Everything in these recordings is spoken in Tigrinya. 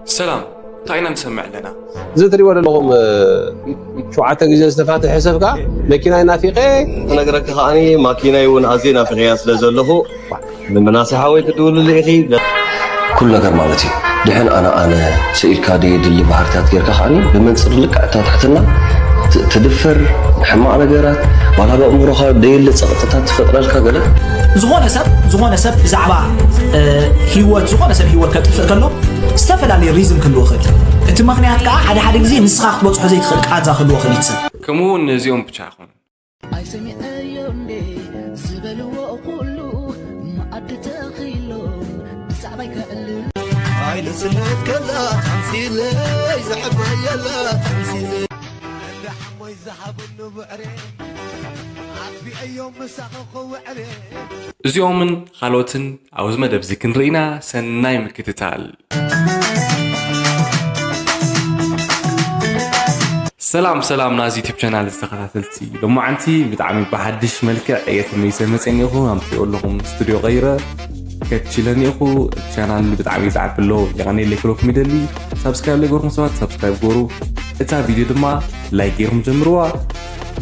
ሰላም፣ እንታይ ኢና ንሰምዕ ኣለና? እዚ እትሪእዎ ዘለኹም ሸውዓተ ግዜ ዝተፋትሐ ሰብ ከዓ መኪናይ ናፊቐ። ክነግረካ ከዓኒ ማኪናይ እውን ኣዝየ ናፊቐያ ስለ ዘለኹ ንምናሴ ሓወይ ክትድውልሉ ኢኺ። ኩሉ ነገር ማለት እዩ። ድሕን ኣነ ኣነ ስኢልካ ደየድሊ ባህርታት ጌርካ ከዓኒ ብመንፅር ልክዕ እታ ትሕትና ት- ትድፈር ሕማቕ ነገራት ዋላ ብኣእምሮኻ ደየለ ፀቕጥታት ትፈጥረልካ ገለ ዝኾነ ሰብ ዝኾነ ሰብ ብዛዕባ እ፣ ህይወት ዝኾነ ሰብ ህይወት ከጥፍእ ከሎ ዝተፈላለየ ሪዝን ክህልዎ ይኽእል። እቲ ምኽንያት ከዓ ሓደ ሓደ ግዜ ንስኻ ክትበፅሖ ዘይትኽእል ቃንዛ ክህልዎ ይኽእል እዩ እቲ ሰብ። ከምኡ እውን ነዚኦም ብቻ ኣይኮኑን። ኣይሰሚዐዮ እንዴ ዝበልዎ ኩሉ መኣዲ ተኺሎም ብዛዕባይ ከዕልል ኣይንስነት ከላ ተምሲለይ ዘሕበየላ ተምሲለይ ሓሞይ ዝሃብሉ ብዕሬ ኣጥቢዐዮም ምሳኸ ከውዕሬ እዚኦምን ካልኦትን ኣብዚ መደብ እዚ ክንርኢና ሰናይ ምክትታል። ሰላም ሰላም ናዚ ዩቲብ ቻናል ዝተኸታተልቲ፣ ሎማዓንቲ ብጣዕሚ ብሓድሽ መልክዕ እየ ተመይሰ መፅእ እኒኹ። ኣምፅኦ ኣለኹም ስቱዲዮ ቀይረ ከችለ እኒኹ። እቲ ቻናል ብጣዕሚ እዩ ዝዓቢ ኣሎ። የቐኔለይ ክብለኩም ይደሊ። ሳብስክራይብ ለይገርኩም ሰባት ሳብስክራይብ ገሩ። እታ ቪድዮ ድማ ላይክ ገይርኩም ጀምርዋ።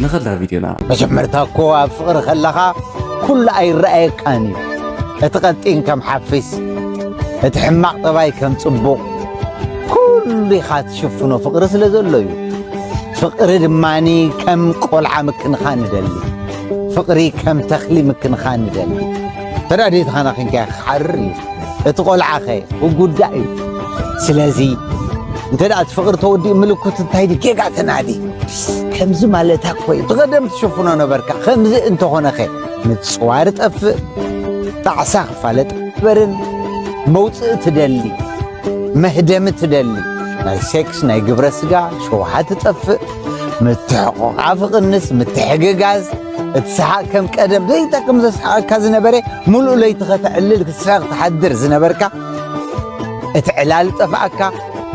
ንኸዳ ቪድዮና። መጀመርታ እኮ ኣብ ፍቕሪ ከለኻ ኩሉ ኣይረኣየካን እዩ። እቲ ቀጢን ከም ሓፊስ፣ እቲ ሕማቕ ጠባይ ከም ጽቡቕ፣ ኩሉ ኢኻ ትሽፍኖ ፍቕሪ ስለ ዘሎ እዩ። ፍቕሪ ድማኒ ከም ቆልዓ ምክንኻን ይደሊ። ፍቕሪ ከም ተኽሊ ምክንኻን ይደሊ። ተዳዲትኻና ክንከያ ክሓርር እዩ። እቲ ቆልዓኸ ውጉዳእ እዩ። ስለዚ እንተ ደኣ እቲ ፍቕሪ ተወዲኡ ምልክቱ እንታይ ድዩ? ጌጋ ተናዲ። ከምዚ ማለታ እኮ እዩ። ብቐደም ትሽፍኖ ነበርካ። ከምዚ እንተኾነኸ ምጽዋር ጠፍእ፣ ጣዕሳ ክፋለጥ በርን መውጽኢ ትደሊ፣ መህደሚ ትደሊ፣ ናይ ሴክስ ናይ ግብረ ስጋ ሸውሃ ትጠፍእ፣ ምትሕቑቓፍ ይቕንስ፣ ምትሕግጋዝ፣ እቲ ሰሓቕ ከም ቀደም ዘይጠቅም ዘስሓቐካ ዝነበረ፣ ምሉእ ለይቲ ከተዕልል ክትስሕቕ ትሓድር ዝነበርካ፣ እቲ ዕላል ጠፍኣካ፣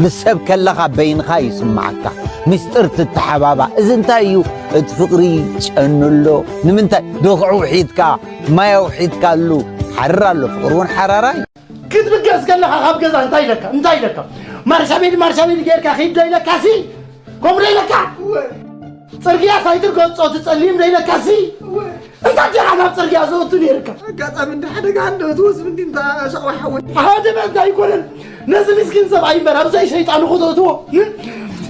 ምስ ሰብ ከለኻ በይንኻ ይስምዓካ፣ ምስጢር ትተሓባባ። እዚ እንታይ እዩ? እቲ ፍቕሪ ጨኑ ኣሎ። ንምንታይ? ዶኽዒ ውሒጥካ፣ ማይ ኣውሒጥካሉ። ሓርር ኣሎ፣ ፍቕሪ እውን ሓራራ እዩ። ክትብገስ ከለኻ ካብ ገዛ እንታይ ኢለካ? እንታይ ኢለካ? ማርሻቤል ማርሻቤል ጌርካ ኺድ ዶ ኢለካ ሲ? ከምኡ ዶ ኢለካ? ጽርግያ ሳይትር ገጾ ትጸሊም ዶ ኢለካ ሲ? እንታይ ዲኻ ናብ ጽርግያ ዘወቱ ነይርካ? ኣጋጣሚ እንዲ ሓደጋ እንዶ ትወስድ እንዲ እንታ ሻቕዋ ሓወይ። ሓደ መት ኣይኮነን። ነዚ ምስኪን ሰብኣይ እምበር ኣብዛ ሸይጣን እኮ ተእትዎ።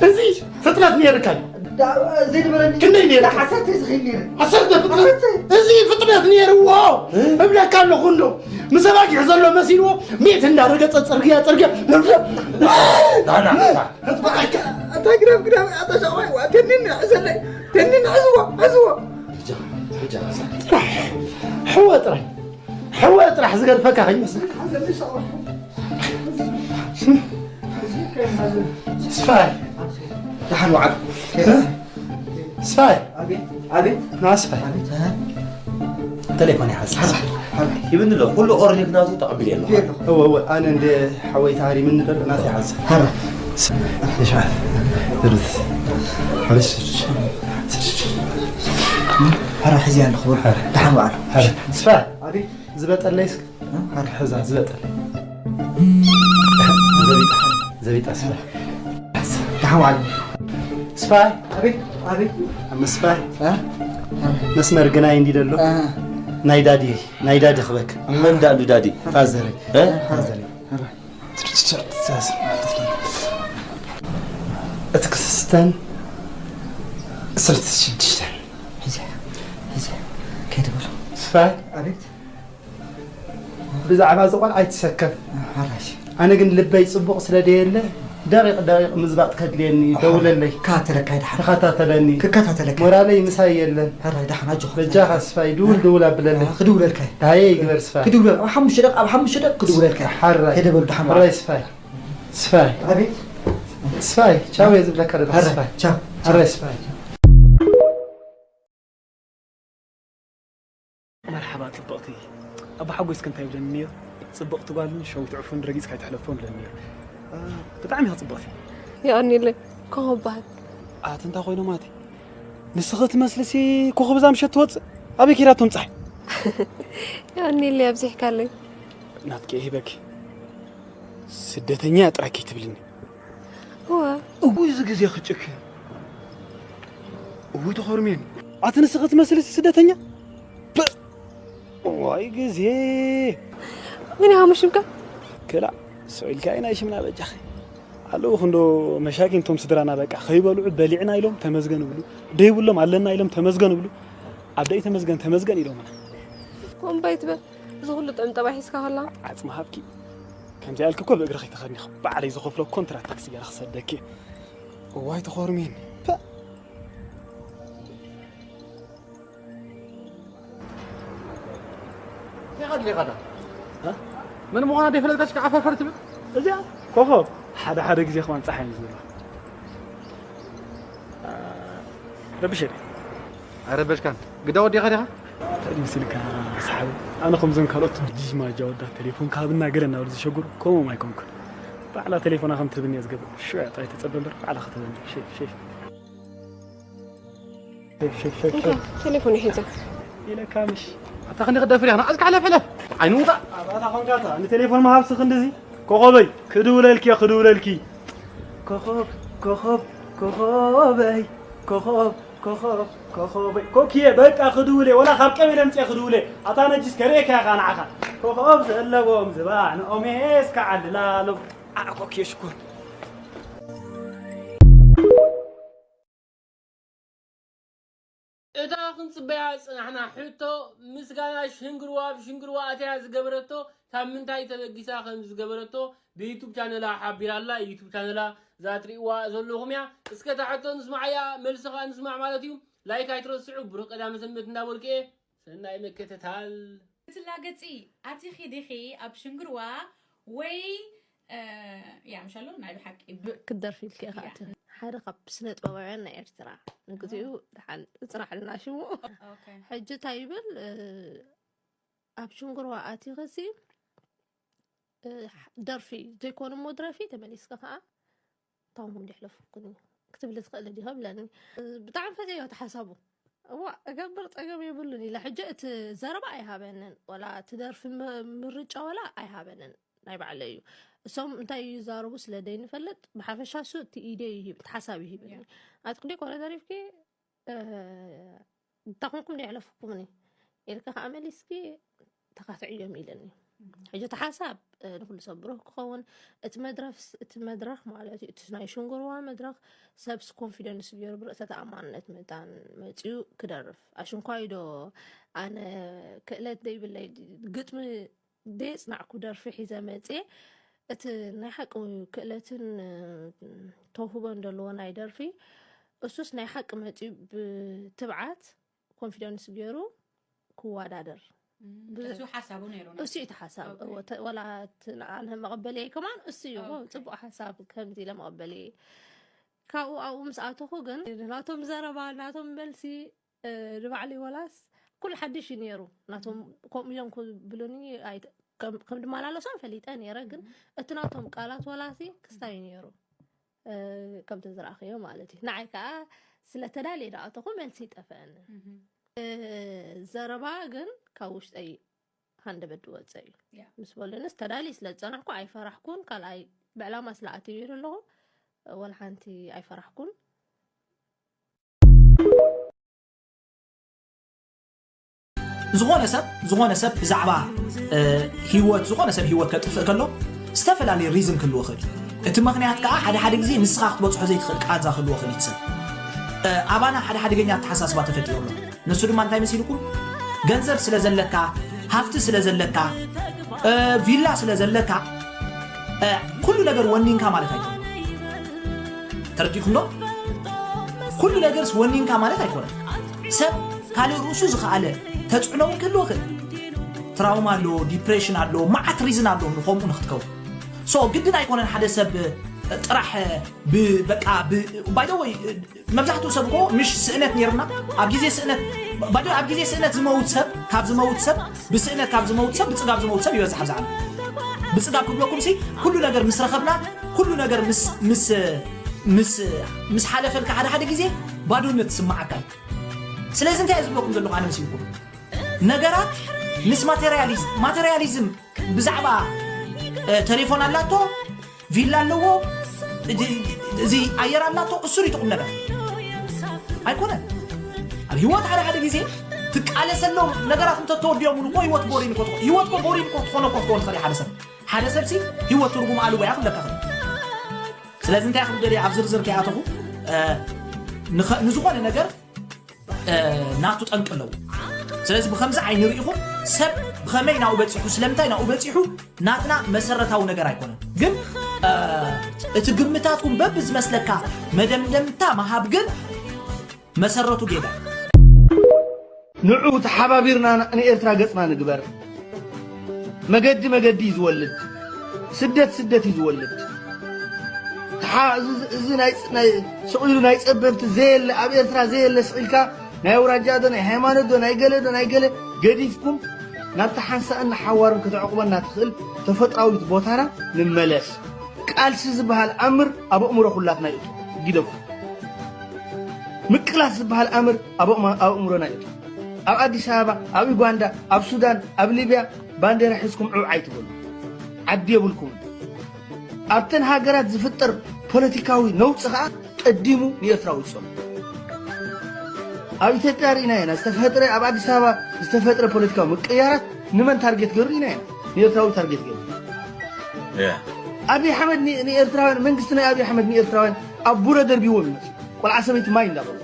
እዚ ፍጥረት ነይርካ እዩ። ዘይነበረኒ ክንደይ ነይርካ? ዓሰርተ ዝኽእል ነይረ። ዓሰርተ ፍጥረት? ዓሰርተ። እዚ ፍጥረት ነይርዎ እብለካ ኣለኹ እንዶ። ምስ ኣባጊዕ ዘሎ መሲልዎ ሚእቲ እንዳረገጸ ጽርግያ ጽርግያ። ዳና፣ ዳና። ኣታ ግረፍ ግረፍ ኣታ ሻቕዋይ ዋ ተኒን ሕዘለይ። ተኒን ሕዝዎ ሕዝዎ። ሕወ ጥራይ ሕወ ጥራሕ ዝገድፈካ ከይመስለካ። ስፋይ ደሓን ዋዓል። ስፋይ ኣቤት ኣቤት ና ስፋይ። ኣቤት እ? ተሌፎን ይሓዝ። ሓዛ ሓዛ። ይብን ኣሎ ኩሉ ኦርኒክ ናቱ ተቐቢል የለ። እወ እወ ኣነ እንደ ሓወይ ታሪምኒ ደሎ ናት ይሓዝ። ሓራ። ስፋይ ድርት ሓለሽ ሓራ ሕዚ ኣለኹ። ደሓን ዋዓል። ስፋይ ኣቤት ዝበጠለይ እስኪ ሓዛ ዝበጠለይ። ዘቢጣ ስፋይ። ደሓን ዋዓል። ስፋይ ኣቤት ኣቤት። ኣብ ምስፋይ እ? መስመር ግናይ እንዲ ደሎ እ። ናይ ዳዲ ናይ ዳዲ ክበክ። መን ዳሉ ዳዲ? ፋዘረይ። እ? ፋዘረይ። እቲ ክስተን ዕስርተ ሽዱሽተ። ሒዘ ሒዘ ከይደ በሎ። ስፋይ ኣቤት። ብዛዕባ እዚ ቆልዓ ኣይትሰከፍ። ሓራሽ። ኣነ ግን ልበይ ጽቡቕ ስለ ደየለ ደቂቕ ደቂቕ ምዝባጥ ከድልየኒ እዩ። ደውለለይ። ክከታተለካ ይድሓን። ተኸታተለኒ። ክከታተለካ። ሞራለይ ምሳይ የለን። ሕራይ ደሓን ኣጆኻ። በጃኻ ስፋይ ድውል ድውል ኣብለለይ። ክድውለልካ እየ። ሃየ ይግበር ስፋይ። ክድውለል ኣብ ሓሙሽተ ደቂቕ ኣብ ሓሙሽተ ደቂቕ ክድውለልካ እየ። ሓራይ። ከይደ በሉ ደሓን ሓራይ ስፋይ። ስፋይ። ኣቤት። ስፋይ ቻው እየ ዝብለካ ዘለኹ ስፋይ። ቻው። ሓራይ ስፋይ። መርሓባ ጽብቕቲ። ኣቦ ሓጎስኪ እንታይ ይብለኒ ነይሩ? ጽብቕቲ ጓልን ሸዊት ዕፉን ረጊጽካ ኣይትሕለፎ ይብለኒ ነይሩ። እ፣ ብጣዕሚ ኢኻ ጽብቕቲ። የቐንየለይ። ኮኾብ በሃል። ኣቲ እንታይ ኮይኖም ኣቲ? ንስኺ ትመስልሲ ኮኾብ እዛ ምሸት ትወጽእ? ኣበይ ከይዳ ትምጻሕ? የቐንየለይ ኣብዚሕካለይ። ናትኪ እየ ሂበኪ። ስደተኛ ጥራይ ከይትብልኒ። እወ። እውይ፣ እዚ ግዜ ክጭክ። እውይ፣ ተኸርሜን። ኣቲ ንስኺ ትመስሊ ስደተኛ? ፕእ! ዋይ ግዜ። ምን ያህል ሽምካ? ክላ፣ ሰው ኢልካ ኢና ሽምና በጃኺ። ኣለዉ ክንዶ መሻኪን ቶም ስድራና በቃ ከይበልዑ በሊዕና ኢሎም ተመዝገን ይብሉ። ደይብሎም ኣለና ኢሎም ተመዝገን ይብሉ። ኣብ ደይ ተመዝገን፣ ተመዝገን ኢሎምና። ኮምባይ ትበል። እዚ ኩሉ ጥዕም ጠባይ ሒዝካ ከላ። ዓጽሚ ሃብኪ። ከምዚ ያልክ እኮ ብእግሪ ከይተኸድኒ ባዕለይ ዝኸፍሎ ኮንትራት ታክሲ ገይረ ክሰደኪ። እዋይ ተኾርሜን። ፐ። እንታይ ኻድ ሊኻዳ? እ? መን ምዃና ደይፈለጥካስ ከዓ ፈርፈር ትብል? እዚኣ ኮኾብ ሓደ ሓደ ግዜ ከማን ፀሓይ እዩ ዝብላ። አ፣ ረብሸ። ኣይረበሽካን። ግዳ ወዲኻ ዲኻ? እንታይ ድዩ ስልካ ሰሓቢ? ኣነ ከምዞም ካልኦት ዲጅማ ጃወዳ ቴሌፎን ካብና ገለ እናበሉ ዝሸግሩ ከምኦም ኣይኮንኩን። ባዕላ ቴሌፎና ከም ትህብኒ እየ ዝገብር። ሽዑ ጥራይ ተጸበ እምበር ባዕላ ከተበኒ። ሸፍ፣ ሸፍ። ሸፍ፣ ሸፍ፣ ሸፍ፣ እንካ፣ ሸፍ። ቴሌፎን ይሕዛ። ኢለካ ምሽ። ኣታ ክንዲ ክደፍር ኢኻ። ንዓዝካ ሕለፍ፣ ሕለፍ። ዓይኑ ውጣ። ኣባታ ኾንካታ። ንቴሌፎን ምሃብሲ ክንድዚ? ኮኾበይ፣ ክድውለልኪ እየ፣ ክድውለልኪ። ኮኾብ፣ ኮኾብ፣ ኮኾበይ፣ ኮኾብ፣ ኮኾብ፣ ኮኾበይ። ኮኪየ፣ በቃ ክድውለ፣ ወላ ካብ ቀበሌ ምጽኤ ክድውለ። ኣታ ነጅስ ከርእየካ ኢኻ ንዓኻ። ኮኾብ ዘለዎም ዝባንኦም እየ እስከ ዓልላሎም። ኣነ ኮኪየ ሽኮር። እታ ክንጽበያ ዝጸናሕና ሕቶ፣ ምስጋና ሽንግርዋ ኣብ ሽንግርዋ ኣትያ ዝገበረቶ፣ ካብ ምንታይ ተበጊሳ ከም ዝገበረቶ ብዩቱብ ቻነላ ሓቢራ ኣላ። ዩቱብ ቻነላ እዛ ትርእይዋ ዘለኹም እያ። እስከ እታ ሕቶ ንስማዓያ፣ መልሲ ከኣ ንስማዕ ማለት እዩ። ላይክ ኣይትረስዑ። ብሩኽ ቀዳመ ሰንበት እንዳበልኩ እየ። ሰናይ ምክትታል። ትላገጺ ኣቲኺ ዲኺ ኣብ ሽንግርዋ ወይ፣ እ፣ ያ፣ ምሻሎ ናይ ብሓቂ ብ-፣ ክትደርፊ ኢልኪ ኢኻ ያ። ኣቲ ሓደ ካብ ስነ ጥበባውያን ናይ ኤርትራ ንግዚኡ ደሓን እጽናሕልና ሽሙ። ኦኬ። ሕጂ እንታይ ይብል፣ እ፣ ኣብ ሽንግርዋ ኣቲኺ ሲ፣ እ፣ ደርፊ ዘይኮነ እሞ ድረፊ ተመሊስኪ ከኣ ታንኩም ድሕለፉኩን እዩ ክትብሊ ትኽእሊ ዲኻ ብለኒ። ብጣዕሚ ፈትየዮ እቲ ሓሳቡ። እዋ፣ እገብር ጸገም የብሉን ኢለ። ሕጂ እቲ ዘረባ ኣይሃበንን፣ ወላ እቲ ደርፊ ም-፣ ምርጫ ወላ ኣይሃበንን። ናይ ባዕለይ እዩ። እሶም እንታይ ይዛረቡ ስለ ደይንፈልጥ፣ ብሓፈሻ እሱ እቲ ኢደ ይሂብ፣ እቲ ሓሳብ ይሂብኒ። ያ። ኣቲ ክንደይ ኮነ ተሪፍኪ፣ እ፣ እንታ ኮንኩም ዶ የሕለፍኩምኒ? ኢልካ ከኣ መሊስኪ፣ ተኻትዕዮም ኢለኒ። እም። ሕጂ እቲ ሓሳብ፣ እ፣ ንኹሉ ሰብ ብሩህ ክኸውን፣ እቲ መድረፍ-፣ እቲ መድረኽ ማለት እዩ፣ እቲ ናይ ሽንግርዋ መድረኽ ሰብስ ኮንፊደንስ ገይሩ ብርእሰ ተኣማንነት መታን መጺኡ ክደርፍ። ኣሽንኳይ ዶ ኣነ ክእለት ደይብለይ ግጥሚ ደየጽናዕኩ ደርፊ ሒዘ መጽየ፣ እቲ ናይ ሓቂ ክእለትን፣ እ፣ ተውህቦን ዘለዎ ናይ ደርፊ፣ እሱስ ናይ ሓቂ መጺኡ ብትብዓት ኮንፊደንስ ገይሩ ክወዳደር። እም፣ ብዙ-፣ እሱ ሓሳቡ ነይሩ፣ እሱ እዩ እቲ ሓሳብ። ኦኬ። እወ፣ ተ-፣ ወላ እቲ ንኣነ መቐበልየይ ከማን እሱ እዩ። ኦኬ። ጽቡቕ ሓሳብ ከምዚ ኢለ መቐበልየይ። ካብኡ ኣብኡ ምስ ኣተኹ ግን ናቶም ዘረባ፣ ናቶም መልሲ፣ እ፣ ንባዕለይ ወላስ ኩሉ ሓድሽ እዩ ነይሩ። ናቶም እም። ከምኡ እዮም ክብሉኒ ኣይተ-፣ ከም፣ ከም ድመላለሶም ፈሊጠ ነይረ፣ ግን እም። እቲ ናቶም ቃላት ወላሲ ክስታይ እዩ ነይሩ። እ፣ ከምቲ ዝረኣኽዮ ማለት እዩ። ንዓይ ከኣ ስለ ተዳልየ ዶ ኣተኹ መልሲ ይጠፍአኒ። እህ። እ፣ ዘረባ ግን ካብ ውሽጠይ ሃንደበት ዝወጸ እዩ። ያ። ምስ በሉንስ ተዳልየ ስለ ዝጸናሕኩ ኣይፈራሕኩን። ካልኣይ ብዕላማ ስለ ኣትየ ኣለኹ፣ ወላ ሓንቲ ኣይፈራሕኩን። ዝኾነ ሰብ፣ ዝኾነ ሰብ ብዛዕባ፣ እ፣ ህይወት፣ ዝኾነ ሰብ ህይወት ከጥፍእ ከሎ ዝተፈላለየ ሪዝን ክህልዎ ይኽእል እዩ። እቲ ምኽንያት ከኣ ሓደ ሓደ ግዜ ንስኻ ክትበጽሖ ዘይትኽእል ቃንዛ ክህልዎ ይኽእል እዩ እቲ ሰብ። እ፣ ኣባና ሓደ ሓደገኛ ኣተሓሳስባ ተፈጢሩ ኣሎ። ንሱ ድማ እንታይ መሲልኩም? ገንዘብ ስለ ዘለካ፣ ሃፍቲ ስለ ዘለካ፣ እ፣ ቪላ ስለ ዘለካ፣ እ፣ ኩሉ ነገር ወኒንካ ማለት ኣይኮነን። ተረዲእኩም ዶ? ኩሉ ነገርስ ወኒንካ ማለት ኣይኮነን። ሰብ ካልእ ርእሱ ዝኸኣለ ተጽዕኖ እውን ክህልዎ ይኽእል። ትራውማ ኣሎ፣ ዲፕሬሽን ኣሎ፣ መዓት ሪዝን ኣሎ ንኸምኡ ንክትከውን። ሶ ግድን ኣይኮነን ሓደ ሰብ ጥራሕ ብ-፣ በቃ ብ-፣ ባይ ዘ ወይ መብዛሕትኡ ሰብ እኮ ምሽ ስእነት ነይርና። ኣብ ግዜ ስእነት፣ ባዶ ኣብ ግዜ ስእነት ዝመውት ሰብ፣ ካብ ዝመውት ሰብ፣ ብስእነት ካብ ዝመውት ሰብ፣ ብጽጋብ ዝመውት ሰብ ይበዝሕ ኣብዚ ዓለም። ብጽጋብ ክብለኩም ሲ፣ ኩሉ ነገር ምስ ረኸብና፣ ኩሉ ነገር ምስ፣ ምስ፣ ምስ፣ ምስ ሓለፈልካ ሓደ ሓደ ግዜ ባዶነት ዝስምዓካ እዩ። ስለዚ እንታይ እየ ዝብለኩም ዘለኹ ኣነ መሲልኩም? ነገራት ምስ ማቴሪያሊዝም፣ ማቴሪያሊዝም ብዛዕባ ቴሌፎን ኣላቶ፣ ቪላ ኣለዎ፣ እዚ ኣየር ኣላቶ። እሱ ሪትቁም ነገር ኣይኮነን። ኣብ ህይወት ሓደ ሓደ ግዜ ትቃለሰሎም ነገራት እንተተወዲኦም እውን እኮ ህይወት ቦሪን እኮ ትኾ- ህይወት እኮ ቦሪን እኮ ትኾነ እኮ ትኾን ትኽእል ሓደ ሰብ ሓደ ሰብ ሲ ህይወት ትርጉም ኣልቦ እያ ክብለካ ክእል። ስለዚ እንታይ ክብል ደልየ ኣብ ዝርዝር ከይኣተኹ ንዝኾነ ነገር ናቱ ጠንቂ ኣለዎ። ስለዚ ብከምዚ ዓይኒ ርኢኹም ሰብ ብኸመይ ናኡ በፂሑ ስለምንታይ ናኡ በፂሑ ናትና መሰረታዊ ነገር ኣይኮነን። ግን እቲ ግምታትኩም በብ ዝመስለካ መደምደምታ መሃብ ግን መሰረቱ ጌጋ። ንዑ ተሓባቢርና ንኤርትራ ገጽና ንግበር። መገዲ መገዲ እዩ ዝወልድ፣ ስደት ስደት እዩ ዝወልድ። ተሓ- እዚ- እዚ ናይ- ናይ ስቕ ኢሉ ናይ ጸበብቲ ዘየለ ኣብ ኤርትራ ዘየለ ስቕ ኢልካ ናይ ኣውራጃ ዶ ናይ ሃይማኖት ዶ ናይ ገለ ዶ ናይ ገለ ገዲፍኩም ናብቲ ሓንሳእን ንሓዋሩን ከተዕቑበና ትኽእል ተፈጥራዊት ቦታና ንመለስ። ቃልሲ ዝበሃል ኣምር ኣብ ኣእምሮ ኩላትና ይእቱ። ግደፉ። ምቅላስ ዝበሃል ኣምር ኣብ ኣእማ- ኣብ ኣእምሮና ይእቱ። ኣብ ኣዲስ ኣበባ፣ ኣብ ዩጋንዳ፣ ኣብ ሱዳን፣ ኣብ ሊብያ ባንዴራ ሒዝኩም ዑዕ ኣይትበሉ። ዓዲ የብልኩምን። ኣብተን ሃገራት ዝፍጠር ፖለቲካዊ ነውጺ ከኣ ቀዲሙ ንኤርትራዊ ይጸሉ። ኣብ ኢትዮጵያ ርኢና ኢና ዝተፈጥረ ኣብ ኣዲስ ኣበባ ዝተፈጥረ ፖለቲካዊ ምቅያራት ንመን ታርጌት ገይሩ ርኢና ኢና። ንኤርትራዊ ታርጌት ገይሩ። እያ ኣብይ ኣሕመድ ን- ንኤርትራውያን መንግስቲ ናይ ኣብይ ኣሕመድ ንኤርትራውያን ኣብ ቡረ ደርቢዎም ይመጽእ። ቆልዓ ሰበይቲ ማይ እንዳበሉ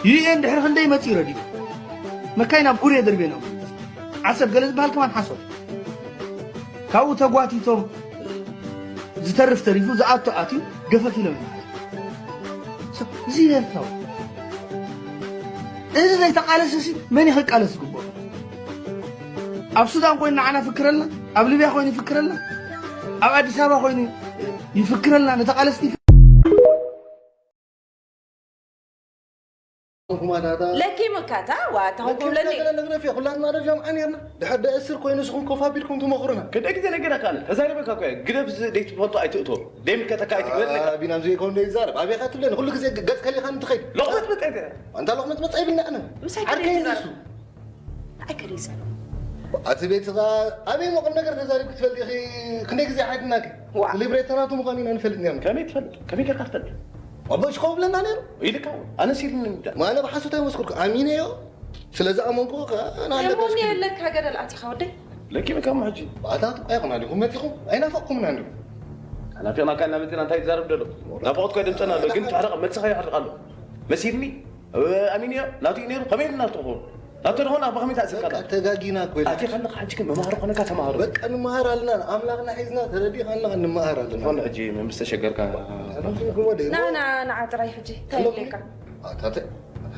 ዩኤን ድሕሪ ክንደይ መጽኡ ረዲኡ። መካይን ኣብ ቡሬ ደርቤኖም። ዓሰብ ገለ ዝበሃል ከማን ሓሶት። ካብኡ ተጓቲቶም ዝተርፍ ተሪፉ ዝኣቶ ኣትዩ ገፈፍ ኢሎም ይመጽእ። ሰብ እዚ ኤርትራዊ እዚ ዘይተቃለሰ ሲ መን ይኸቃለስ ዝግብኦ? ኣብ ሱዳን ኮይኑ ንዓና ፍክረልና፣ ኣብ ሊብያ ኮይኑ ይፍክረልና፣ ኣብ ኣዲስ ኣበባ ኮይኑ ይፍክረልና ንተቃለስቲ ለኪምካታ ዋታ ሆኩም ለሊ ነግረፍ ኩላትና ደጃም ዓኔርና ድሕር ደእስር ኮይኑ ንስኹም ኮፍ ኣቢልኩም ትመኽሩና። ክንደይ ግዜ ነገረካ ኣነ ተዛሪበካ እኮ እየ ግደፍ እዚ ደይትፈልጦ ኣይትእቶ ደይምልከተካ ኣይትግበር ኢለካ። ቢናም ዘይኮን ዘይዛረብ ኣበይ ኢኻ ትብለኒ ኩሉ ግዜ ገጽ ከሊኻ እንትኸይድ። ሎቕመጽመጽ ኣይተ ኣንታ ሎቕመጽመጽ ኣይብልኒ ኣነ። ምሳይ ዓርከይ ከደይ እንዲሱ። ትዛረብ? እንታይ ከደይ ትዛረብ? ኣቲ ቤት ኻ ኣበይ ሞቕም ነገር ተዛሪብ ክትፈልጥ ኢኺ። ክንደይ ግዜ ሓድናኪ። ዋ። ሊብሬተናቱ ምዃኑ ኢና ንፈልጥ ነርና። ከመይ ትፈልጥ? ከመይ ጌርካ ትፈልጥ? ኣቦ ሽኮ ብለና ነይሩ። ኢልካ ኣነስ ኢልኒ እንዳ። ማነ ብሓሶት ኣይመስክርኩ ኣሚነዮ። ስለ ዝኣመንኩ ከኣ ናለቀስኩ። የሞኒ የለካ ገደል ኣቲኻ ወደይ። ለኪምካሞ ሕጂ። ባእታት እኳ ይኹን ኣሊኹም መጺኹም ኣይናፈቕኩምን ኣንዱ። ናፊቕናካ እናመጺና እንታይ ትዛረብ ደሎ? ናፍቖት እኳ ድምጸና ኣሎ ግን ትሕረቕ መልስኻ ይሕርቕ ኣሎ። መሲልኒ ኣሚንዮ ናቱ እዩ ነይሩ ከመይ ኢልና ትኾኑ? ናቱ ደኾን ኣብ ከመይ ተኣሲርካ ኣለኻ? ተጋጊና እኮ ኢልና። ኣቲ ከለኻ ሕጂ ግን መማህሮ ኮነካ ተማሃሮ። በቃ ንመሃር ኣለና ኣምላኽና ሒዝና ተረዲእካ ኣለኻ ንመሃር ኣለና። ዝኾነ ሕጂ ምስ ተሸገርካ ና ና ንዓ ጥራይ ሕጂ እንታይ ኢለካ? ኣታ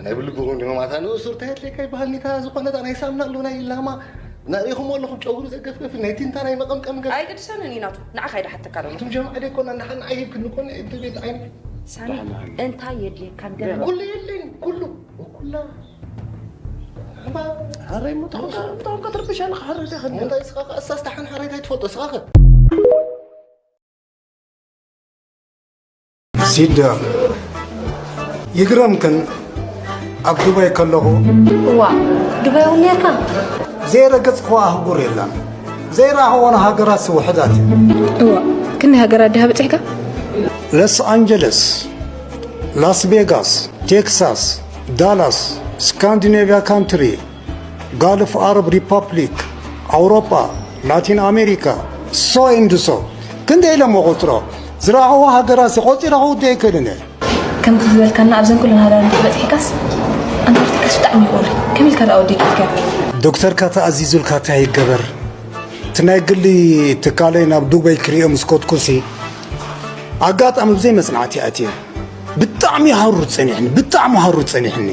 ናይ ብልግኹም ዲኹም ኣታ ንእሱር እንታይ ኣድልየካ ይበሃል ኒታ ዝኾነ እታ ናይ ሳምና ኣሎ ናይ ላማ ናሪኹም ኣለኹም ጨጉሩ ዘገፍገፍ ናይ ቲንታ ናይ መቐምቀም ገ ኣይግድሰንን እዩ ናቱ ንዓኻ ኢዳ ሓተካ ኣለኹ ኣቱም ጀማዓ ደይ ኮና ንሓ ንዓይ ሂብክኒ ኮነ እቲ ቤት ዓይኒ ሳሚ እንታይ የድልየካ እንደ ኩሉ የለኝ ኩሉ ወኩላ ሓረይ ሞ ተኸተርብሻ ንኽሓረይ ዲኻ እንታይ ስኻ ከኣ እሳስ ተሓን ሓረይ እንታይ ትፈልጦ ስኻ ከ ሲዳ ይግረምክን ኣብ ዱባይ ከለኹ እዋ ዱባይ እውን ነርካ ዘይረገጽክዋ ኣህጉር የላን ዘይረኣኽወን ሃገራት ውሕዳት እየን እዋ ክንደይ ሃገራት ድሃ በጺሕካ ሎስ ኣንጀለስ ላስ ቬጋስ ቴክሳስ ዳላስ ስካንዲኔቪያ ካንትሪ ጋልፍ ኣረብ ሪፓብሊክ ኣውሮጳ ላቲን ኣሜሪካ so and so ክንደይ ኢለ እሞ ቁጽሮ ዝረኣኽዎ ሃገራትሲ ቆጺረ ከውድእ ኣይክእልን እየ ከምቲ ዝበልካና ኣብዘን ኩለን ሃገራት እንድሕር በጺሕካስ ኣንታርክቲካስ ብጣዕሚ እዩ ቁሪ ከመይ ኢልካ ደኣ ወዲእካ ኢልካ ዶክተርካ ተኣዚዙልካ እንታይ ይገበር እቲ ናይ ግሊ ትካለይ ናብ ዱበይ ክርእዮ ምስ ከድኩሲ ኣጋጣሚ ብዘይ መጽናዕቲ ኣትየ ብጣዕሚ ሃሩር ጸኒሕኒ ብጣዕሚ ሃሩር ጸኒሕኒ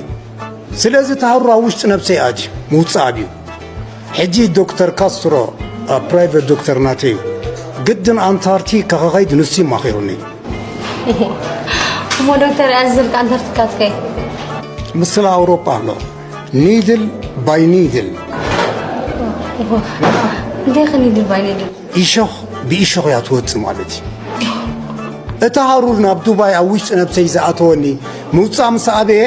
ስለዚ እቲ ሃሩር ኣብ ውሽጢ ነብሰይ ኣትዩ ምውጻእ ኣብዩ ሕጂ ዶክተር ካስትሮ ፕራይቨት ዶክተር ናተይ እዩ ግድን ኣንታርክቲካ ክኸይድ ንሱ ይማኺሩኒ እሞ ዶክተር ያዝዝልካ ኣንታርክቲካ ትከይድ ምስላ ኣውሮጳ ኣሎ needle by needle እንታይ ከ needle by needle እሾኽ ብእሾኽ እያ ትወፅእ ማለት እዩ እቲ ሃሩር ናብ ዱባይ ኣብ ውሽጢ ነብሰይ ዝኣተወኒ ምውፃእ ምስ ኣበየ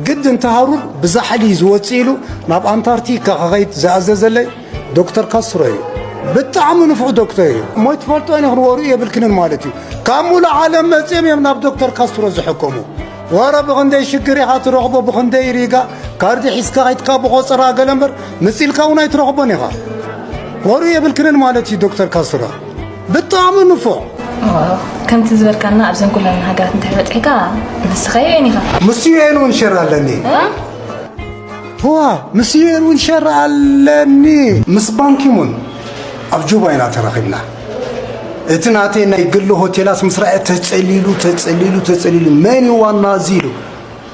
ግድን እቲ ሃሩር ብዛሕሊ እዩ ዝወፅእ ኢሉ ናብ ኣንታርክቲካ ከኸይድ ዝኣዘዘለይ ዶክተር ካስትሮ እዩ ብጣዕሚ ንፉዕ ዶክተር እዩ። እሞ ትፈልጦ ኢኺ፣ ወርኡ የብልክንን ማለት እዩ። ካብ ሙሉእ ዓለም መጺኦም እዮም ናብ ዶክተር ካስትሮ ዝሕከሙ። ወረ ብኽንደይ ሽግር ኢኻ ትረኽቦ፣ ብኽንደይ ሪጋ፣ ካርዲ ሒዝካ ከይትካ ብቆጸራ ገለ እምበር፣ ምጺልካ እውን ኣይትረኽቦን ኢኻ። ወርኡ የብልክንን ማለት እዩ ዶክተር ካስትሮ። ብጣዕሚ ንፉዕ። ከምቲ ዝበልካና ኣብዘን ኩለን ሃገራት እንድሕር በጺሕካ ንስኻ ዩ ን ኢኻ። ምስ ዩ ኤን እውን ሸር ኣለኒ። ዋ፣ ምስ ዩ ኤን እውን ሸር ኣለኒ። ምስ ባንኪሙን ኣብ ጁባ ኢና ተራኺብና። እቲ ናተይ ናይ ግሊ ሆቴላት ምስ ረኣየ ተጸሊሉ፣ ተጸሊሉ፣ ተጸሊሉ። መን እዩ ዋና እዚ ኢሉ።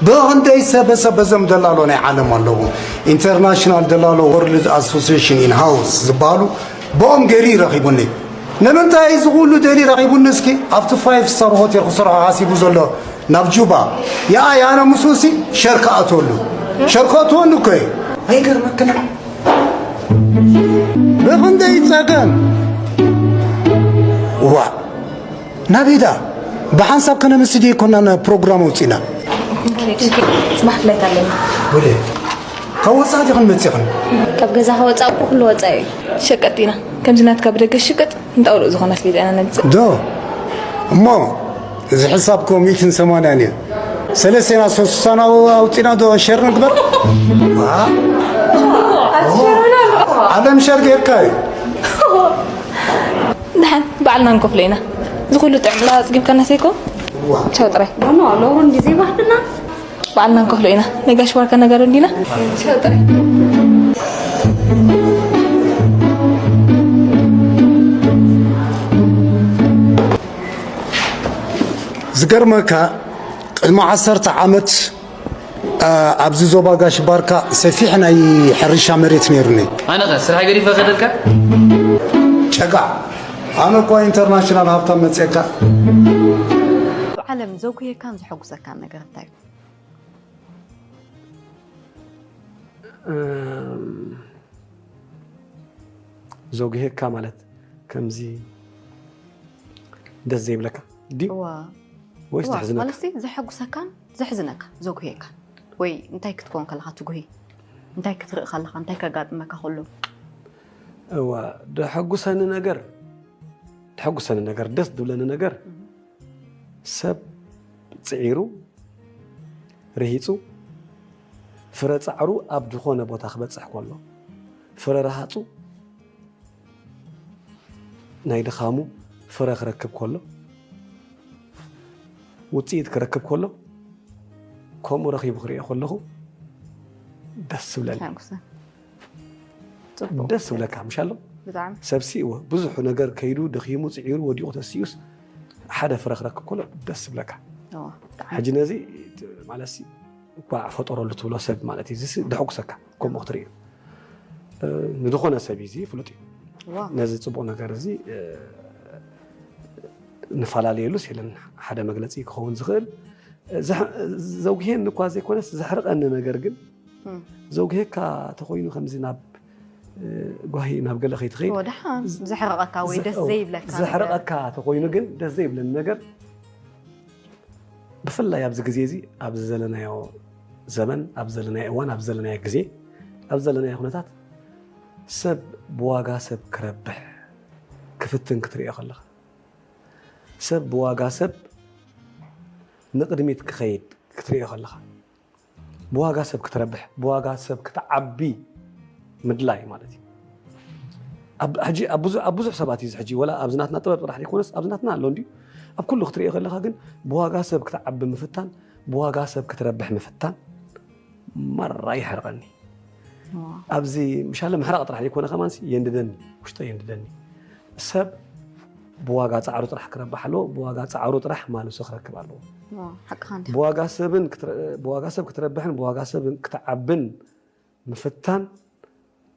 ብኽንደይ ሰበ ሰብ በዞም ደላሎ ናይ ዓለም ኣለዉ። ኢንተርናሽናል ደላሎ ወርልድ ኣሶሲሽን ኢን ሃውስ ዝበሃሉ ብኦም ገይሩ ይረኺቡኒ። ንምንታይ እዚ ኩሉ ደሊ ረኺቡኒ እስኪ? ኣብቲ ፋይቭ ስታር ሆቴል ክሰርሖ ሓሲቡ ዘሎ ናብ ጁባ። ያኣ ያነ ምስኡ ሲ ሸር ክኣትወሉ። ሸር ክኣትወሉ እኮ እዩ። ኣይገርመክን? ብኽንደይ ጸገም። ዋ። ናበይ ደኣ? ብሓንሳብ ከነምሲ ደይኮናን ፕሮግራም ኣውጺእና። ጽባሕ ፍላይት ኣለኒ። ወደ ካብ ወጻኢ ዲኽን መጺኽን? ካብ ገዛ ከወጻእኩ ኩሉ ወጻኢ እዩ። ሸቀጥ ኢና። ከምዚ ናትካ ብደገ ሽቅጥ እንጣውሎ ዝኾነ ኣስቤዛ ኢና ነምጽእ። ዶ? እሞ እዚ ሕሳብ እኮ ሚእትን ሰማንያን እዩ። ሰለስቴና ሶስሳና ኣውጺእና ዶ ሸር ንግበር? ዋ? ዓለም ሸር ጌርካ እዩ። ደሓን ባዕልና ንከፍሎ ኢና። እዚ ኩሉ ጥዕምላ ኣጽጊብካና ሰይኮ? ዋ። ቻው ጥራይ። ኖ፣ ኖ፣ ሎሩ እንዲ ዘይባህልና። ባዕልና ንከፍሎ ኢና። ነጋሽ ባርካ ነጋዶ እንዲና። ቻው ጥራይ። ዝገርመካ፣ ቅድሚ ዓሰርተ ዓመት፣ ኣ፣ ኣብዚ ዞባ ጋሽ ባርካ ሰፊሕ ናይ ሕርሻ መሬት ነይሩኒ። ኣነ ኸ ስራሕ ገዲፈ ከደልካ? ጨጋዕ፣ ኣነ እኳ ኢንተርናሽናል ሃብታም መጽየካ። ዓለም ዘጉየካን ዘሐጉሰካን ነገር እንታይ እዩ? እም፣ ዘጉሄካ ማለት ከምዚ ደስ ዘይብለካ ድዩ? እዋ። ወይስ እዋ፣ ዘሕዝነካ? ማለትሲ ዘሐጉሰካን ዘሕዝነካ፣ ዘጉሄካን። ወይ እንታይ ክትከውን ከለኻ ትጉሂ? እንታይ ክትርኢ ከለኻ፣ እንታይ ከጋጥመካ ከሎ? እዋ፣ ደሐጉሰኒ ነገር፣ ደሐጉሰኒ ነገር፣ ደስ ዝብለኒ ነገር፣ እህ። ሰብ ጽዒሩ፣ ርሂጹ፣ ፍረ ጻዕሩ ኣብ ዝኾነ ቦታ ክበጽሕ ከሎ፣ ፍረ ረሃጹ ናይ ድኻሙ ፍረ ክረክብ ከሎ፣ ውጽኢት ክረክብ ከሎ፣ ከምኡ ረኺቡ ክርእዮ ከለኹ ደስ ዝብለኒ። ሓጎሰ። ጽቡቕ። ደስ ዝብለካ፣ ምሽ ኣሎ? ብጣዕሚ። ሰብሲ እወ፣ ብዙሕ ነገር ከይዱ፣ ደኺሙ፣ ጽዒሩ፣ ወዲቑ ተሲኡስ፣ ሓደ ፍረ ክረክብ ከሎ ደስ ዝብለካ። እወ፣ ብጣዕሚ። ሕጂ ነዚ፣ ት-፣ ማለትሲ፣ እንኳዕ ፈጠረሉ ትብሎ ሰብ ማለት እዩ። እዚሲ ደሐጉሰካ፣ ከምኡ ክትርእዮ። እ፣ ንዝኾነ ሰብ እዩ እዚ ፍሉጥ እዩ። ዋው። ነዚ ጽቡቕ ነገር እዚ፣ እ፣ ንፈላለየሉስ የለን። ሓደ መግለጺ ክኸውን ዝኽእል፣ እ፣ ዘሕ-፣ ዘጉሄኒ እኳ ዘይኮነስ፣ ዘሕርቐኒ ነገር ግን፣ እም። ዘጉሄካ ተኾይኑ ከምዚ ናብ፣ እ፣ ጓሂ ናብ ገለ ከይትኸይድ፣ እወ፣ ደሓን ዘ-፣ ዘሕርቐካ ወይ ዘ-፣ ደስ እወ፣ ዘይብለካ ነገር። ዘሕርቐካ ተኾይኑ ግን ደስ ዘይብለኒ ነገር ብፍላይ ኣብዚ ግዜ እዚ፣ ኣብዚ ዘለናዮ ዘመን፣ ኣብዚ ዘለናዮ እዋን፣ ኣብዚ ዘለናዮ ግዜ፣ ኣብዚ ዘለናዮ ኩነታት፣ ሰብ ብዋጋ ሰብ ክረብሕ ክፍትን ክትርእዮ ከለኻ፣ ሰብ ብዋጋ ሰብ ንቕድሚት ክኸይድ ክትርእዮ ከለኻ፣ ብዋጋ ሰብ ክትረብሕ፣ ብዋጋ ሰብ ክትዓቢ ምድላይ ማለት እዩ። ኣብ፣ ሕጂ ኣብ ብዙ-፣ ኣብ ብዙሕ ሰባት እዩ እዚ ሕጂ፣ ወላ ኣብዚ ናትና ጥበብ ጥራሕ ዘይኮነስ፣ ኣብዚ ናትና ኣሎ እንድዩ። ኣብ ኩሉ ክትርእዮ ከለኻ ግን፣ ብዋጋ ሰብ ክትዓቢ ምፍታን፣ ብዋጋ ሰብ ክትረብሕ ምፍታን፣ ማራ ይሕርቐኒ። ዋው። ኣብዚ ምሻለ ምሕራቕ ጥራሕ ዘይኮነ ከማንሲ፣ የንድደኒ፣ ውሽጠይ የንድደኒ። ሰብ ብዋጋ ጻዕሩ ጥራሕ ክረብሕ ኣለዎ፣ ብዋጋ ጻዕሩ ጥራሕ ማልሱ ክረክብ ኣለዎ። ዋው፣ ሓቅኻ እንዲኻ። ብዋጋ ሰብን ክትረ-፣ ብዋጋ ሰብ ክትረብሕን ብዋጋ ሰብን ክትዓብን ምፍታን